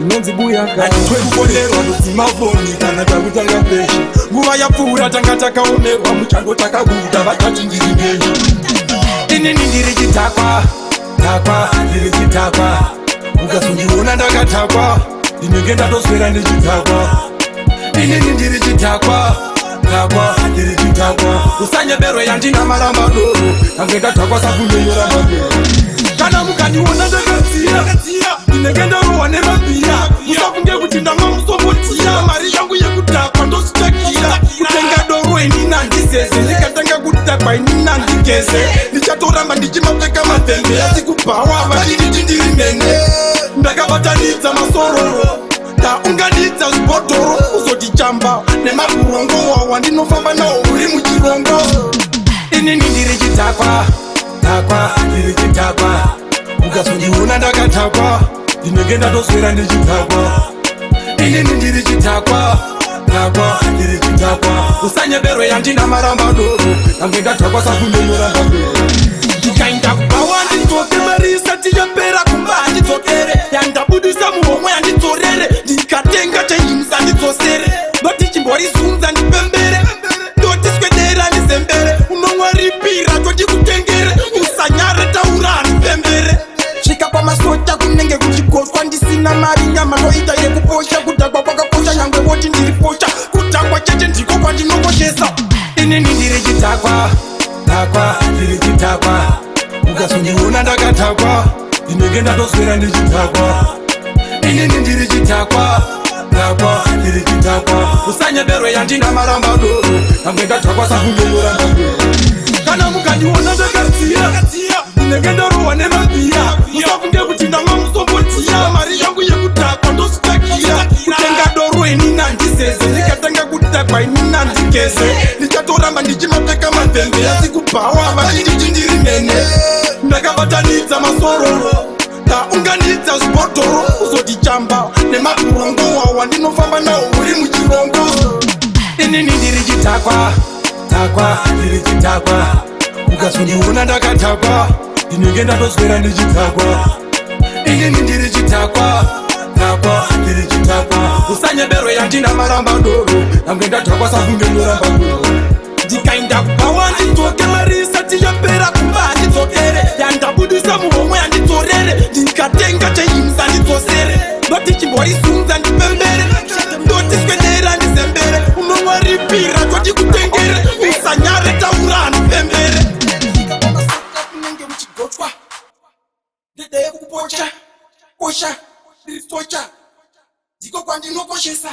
Inonzi buyaka. Twekufonerwa ndodzima foni kana takutanga peshe. Nguva yapfuura tanga takaomerwa, muchango takabuda vachati ndiri ndeshi. Inini ndiri chidhakwa, dhakwa, ndiri chidhakwa. Ukazondiona ndakadhakwa, ndinenge ndatoswera ndichidhakwa. Inini ndiri chidhakwa, dhakwa, ndiri chidhakwa. Usanyeberwe yandina maramba doro, ndange ndadhakwa sakunyenyeramba. Kana mukandiona ndakadziya, ndinenge ndarohwa nemabhiya. Musafunge kuti ndamwa musombotiya. Mari yangu yekudhakwa ndozvitsvakira. Kutenga doro inini handizeze, ndikatanga kudhakwa inini handigeze. Ndichatoramba ndichimapfeka mavhembe, asi kubhawa vachinditi ndiri mhene. Ndakabatanidza masororo, ndaunganidza zvibhodhoro, kuzoti chamba nemaburongo wawa ndinofamba nawo uri muchirongo. Inini ndiri chidhakwa, dhakwa, ndiri chidhakwa. Ukazondiona ndakadhakwa, ndinenge ndatoswera ndichidhakwa. Inini ndiri chidhakwa, dhakwa, ndiri chidhakwa. Usanyeberwe yandina maramba doro, ndange ndadhakwa sakunyenyeramba doro. Ndikaenda kubhawa ndidzoke mari isati yapera, kumba handidzokere. Yandabudisa muhomwe handidzorere, ndikatenga chenji musandidzosere. Ndoti chimborizunza ndipembere, ndoti swedera ndizembere. Unomwa ripira tondikutengere, usanyare taura handipembere. Svika kwamasocha kunenge kuchigoswa, ndisina mari nyama ndoita yekuposha. Kudhakwa kwakakosha, nyangwe voti ndiri posha, kudhakwa chete ndiko kwandinokoshesa. Inini ndiri chidhakwa, dhakwa, ndiri chidhakwa. Ukazondiona ndakadhakwa, ndinenge ndatoswera ndichidhakwa. Inini ndiri chidhakwa, dhakwa, ndiri chidhakwa. Usanyeberwe yandina maramba doro, ndange ndadhakwa sakunyenyeramba doro. Kana mukandiona ndakadziya, ndinenge ndarohwa nemabhiya. Musafunge kuti ndamwa musombotiya. Mari yangu yekudhakwa ndozvitsvakira. Kutenga doro inini handizeze, ndikatanga kudhakwa inini handigeze. Ndichatoramba ndichimapfeka mavhembe, asi kubhawa vachinditi ndiri mhene. Ndakabatanidza masororo, ndaunganidza zvibhodhoro, kuzoti chamba nemaburongo wawa ndinofamba nawo uri muchirongo. Inini ndiri chidhakwa, dhakwa, ndiri chidhakwa. Ukazondiona ndakadhakwa, ndinenge ndatoswera ndichidhakwa. Inini ndiri chidhakwa, dhakwa, ndiri chidhakwa. Usanyeberwe yandina maramba doro, ndange ndadhakwa sakunyenyeramba doro. Ndikaenda kubhawa ndidzoke mari isati yapera, kumba handidzokere. Yandabudisa muhomwe handidzorere, ndikatenga chenji musandidzosere. Ndoti chimborizunza ndipembere, ndoti swedera ndizembere. Unomwa ripira tondikutengere, usanyare taura handipembere. Kunenge muchigochwa, ndedeye kukupocha kosha, ndiri socha, ndiko kwandinokoshesa.